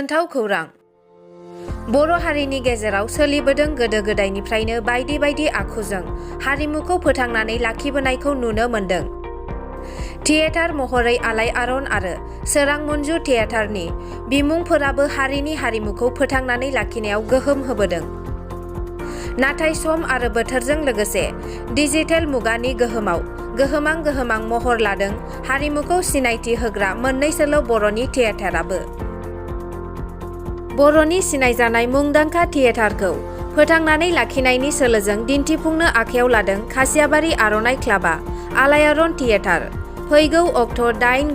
गोजोनथाव खौरां बर' हारिनि गेजेराव सोलिबोदों गोदो गोदायनिफ्रायनो बायदि बायदि आखुजों हारिमुखौ फोथांनानै लाखिबोनायखौ नुनो मोनदों। थियेटार महरै आलायआरन आरो सोरां मन्जु थियेटारनि बिमुंफोराबो हारिनि हारिमुखौ फोथांनानै लाखिनायाव गोहोम होबोदों। नाथाय सम आरो बोथोरजों लोगोसे डिजिटेल मुगानि गोहोमाव गोहोमां महर लादों हारिमुखौ सिनायथि होग्रा मोननैसोल' बर'नि थियेटाराबो। बर'नि सिनायजानाय मुंदांखा थियेटारखौ फोथांनानै लाखिनायनि सोलोजों दिन्थिफुंनो आखायाव लादों खासियाबारि आर'नाइ क्लाबा आलायआरन थियेटार। फैगौ अक्ट' 8,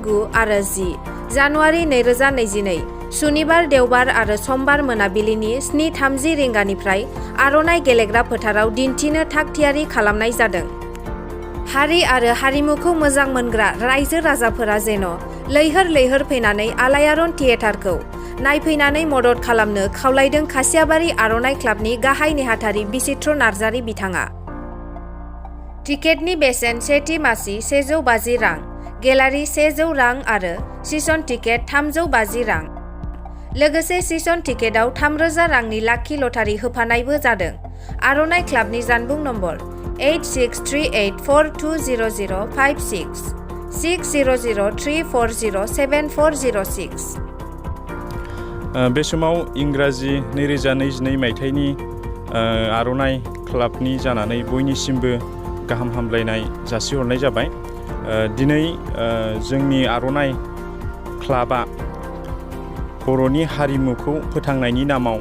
9 आरो 10 जानुवारि 2022 सुनिबार, देवबार आरो समबार मोनाबिलिनि 7:30 रिंगानिफ्राय आर'नाइ गेलेग्रा फोथाराव दिन्थिनो थाग थियारि खालामनाय जादों। हारि आरो हारिमुखौ मोजां मोनग्रा रायजो राजाफोरा जेन' लैहोर फैनानै आलायआरन थियेटारखौ नायफैनानै मदद खालामनो खावलायदों खासियाबारि आर'नाइ क्लाबनि गाहाय नेहाथारि बिचित्र नार्जारि बिथाङा। टिकेटनि बेसेन सेथि मासि 150 रां, गेलारि 100 रां आरो सिसन टिकेट 350 रां। लोगोसे सिसन टिकेटआव 3000 रांनि लाखि लटारि होफानायबो जादों। आर'नाइ क्लाबनि जानबुं नम्बर 8638420056 6003407406। बे समाव इंराजि 2022 मायथाइनि आर'नाइ क्लाबनि जानानै बयनिसिमबो गाहाम हामलायनाय जासिहरनाय जाबाय। दिनै जोंनि आर'नाइ क्लाबा बर'नि हारिमुखौ फोथांनायनि नामाव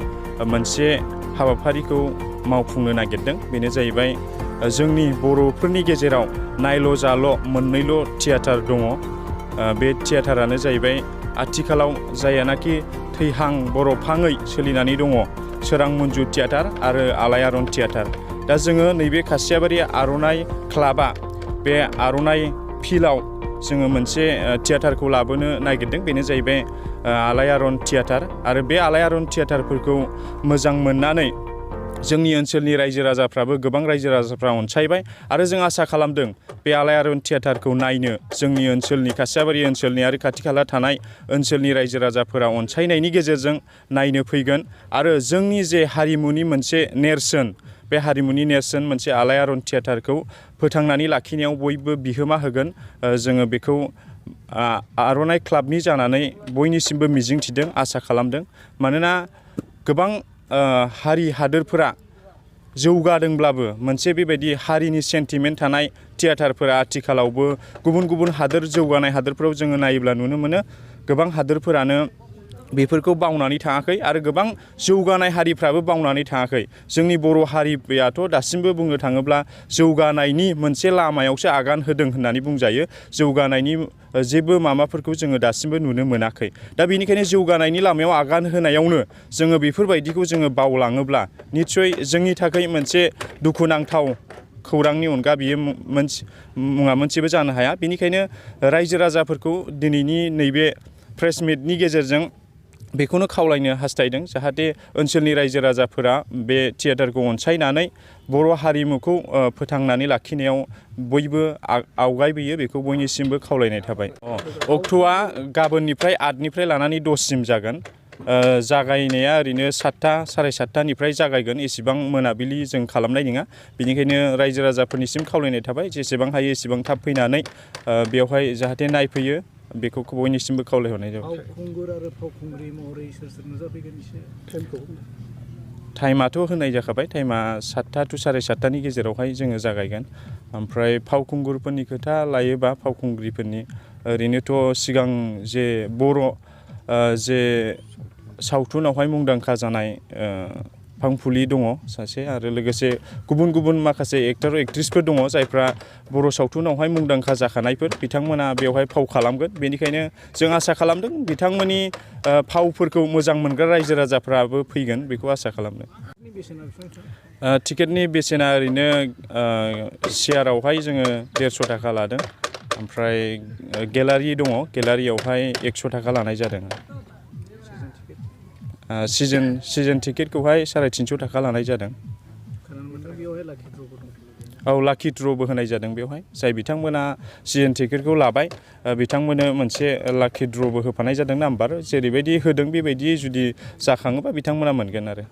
मोनसे हाबाफारिखौ मावफुंनो नागिरदों। बेनो जाहैबाय जोंनि बर'फोरनि गेजेराव नायल' जाल' मोननैल' थियेटार दङ। बे थियेटारानो जाहैबाय आथिखालाव जायानाखि थैहां बर'फाङै सोलिनानै दङ सोरां मन्जु थियेटार आरो आलायआरन थियेटार। दा जोङो नैबे खासियाबारि आर'नाइ क्लाबा बे आर'नाइ फिल्डआव जोङो मोनसे थियेटारखौ लाबोनो नागिरदों। बेनो जाहैबाय आलायआरन थियेटार। आरो बे आलायआरन थियेटारफोरखौ मोजां मोननानै जोंनि ओनसोलनि रायजो राजाफ्राबो गोबां रायजो राजाफ्रा अनसायबाय आरो जों आसा खालामदों बे आलायआरन थियेटारखौ नायनो जोंनि ओनसोलनि खासियाबारि ओनसोलनि आरो खाथि खाला थानाय ओनसोलनि रायजो राजाफोरा अनसायनायनि गेजेरजों नायनो फैगोन आरो जोंनि जे हारिमुनि मोनसे नेरसोन, बे हारिमुनि नेरसोन मोनसे आलायआरन थियेटारखौ फोथांनानै लाखिनायाव बयबो बिहोमा होगोन। जोङो बेखौ आर'नाइ क्लाबनि जानानै बयनिसिमबो मिजिंथिदों, आसा खालामदों। मानोना गोबां हारि हादोरफोरा जौगादोंब्लाबो मोनसे बेबायदि हारिनि सेन्टिमेन्ट थानाय थियेटारफोरा आथिखालावबो गुबुन गुबुन हादोर जौगानाय हादोरफोराव जोङो नायोब्ला नुनो मोनो गोबां हादोरफोरानो बेफोरखौ बावनानै थाङाखै आरो गोबां जौगानाय हारिफ्राबो बावनानै थाङाखै। जोंनि बर' हारियाथ' दासिमबो बुंनो थाङोब्ला जौगानायनि मोनसे लामायावसो आगान होदों होननानै बुंजायो। जौगानायनि जेबो माबाफोरखौ जोङो दासिमबो नुनो मोनाखै। दा बेनिखायनो जौगानायनि लामायाव आगान होनायावनो जोङो बेफोरबायदिखौ जोङो बावलाङोब्ला निस्सय जोंनि थाखाय मोनसे दुखुनांथाव खौरांनि अनगा बियो मुङा मोनसेबो जानो हाया। बेनिखायनो रायजो राजाफोरखौ दिनैनि नैबे प्रेस मिटनि गेजेरजों बेखौनो खावलायनो हास्थायदों जाहाथे ओनसोलनि रायजो राजाफोरा बे थियेटारखौ अनसायनानै बर' हारिमुखौ फोथांनानै लाखिनायाव बयबो आवगायबोयो, बेखौ बयनिसिमबो खावलायनाय थाबाय। अक्ट'आ गाबोननिफ्राय 8निफ्राय लानानै 10सिम जागोन। जागायनाया ओरैनो 7टा, 7:30निफ्राय जागायगोन। एसेबां मोनाबिलि जों खालामनाय नङा। बेनिखायनो रायजो राजाफोरनिसिम खावलायनाय थाबाय जेसेबां हायो एसेबां थाब फैनानै बेवहाय जाहाथे नायफैयो, बेखौ बयनिसिमबो खावलायहरनाय जाबाय। फावखुंगुर आरो फावखुंग्रि महरै सोर नुजाफैगोन एसे टाइमखौ? टाइमाथ' होनाय जाखाबाय। टाइमा 7टा to 7:30नि गेजेरावहाय जोङो जागायगोन। ओमफ्राय फावखुंगुरफोरनि खोथा लायोबा फावखुंग्रिफोरनि ओरैनोथ' सिगां जे बर' जे सावथुनावहाय मुंदांखा जानाय फांफुलि दङ सासे आरो लोगोसे गुबुन गुबुन माखासे एक्टर एक्ट्रिसफोर दङ जायफ्रा बर' सावथुनावहाय मुंदांखा जाखानायफोर, बिथांमोना बेवहाय फाव खालामगोन। बेनिखायनो जों आसा खालामदों बिथांमोननि फावफोरखौ मोजां मोनग्रा रायजो राजाफ्राबो फैगोन, बेखौ आसा खालामदों। टिकेटनि बेसेना ओरैनो सियारावहाय जोङो 150 थाखा लादों। ओमफ्राय गेलारि दङ, गेलारियावहाय 100 थाखा लानाय जादों। सिजन टिकेटखौहाय 350 थाखा लानाय जादों। औ लाकि ड्र'बो होनाय जादों बेवहाय जाय बिथांमोना सिजोन टिकेटखौ लाबाय बिथांमोननो मोनसे लाकि ड्र'बो होफानाय जादों नाम्बार जेरैबायदि होदों बेबायदि जुदि जाखाङोबा बिथांमोना मोनगोन आरो